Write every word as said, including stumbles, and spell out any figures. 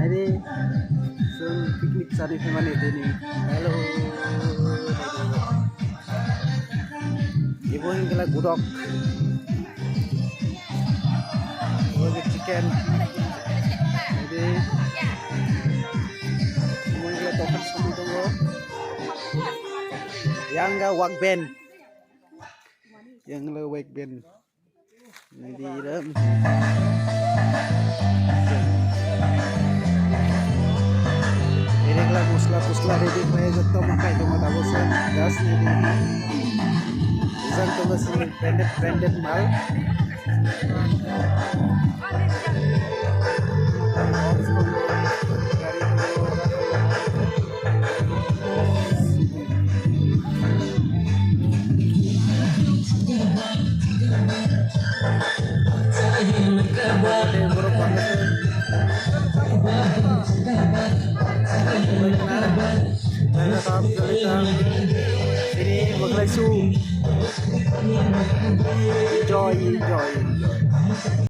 Ini chwng picnic chani phaimani tini. Hello. Ibo hingkhe gudok. Ibo hingkhe chicken. Ini ibo hingkhe tokar songwi tongo. Yang ga wak ben. Yang le wak ben. Nadi ram. Ini kela musla pusla ready khlai jotto makai tongo tabuk se. Gas nadi. Jang tongo sini branded, branded mal. Enjoy, enjoy, enjoy.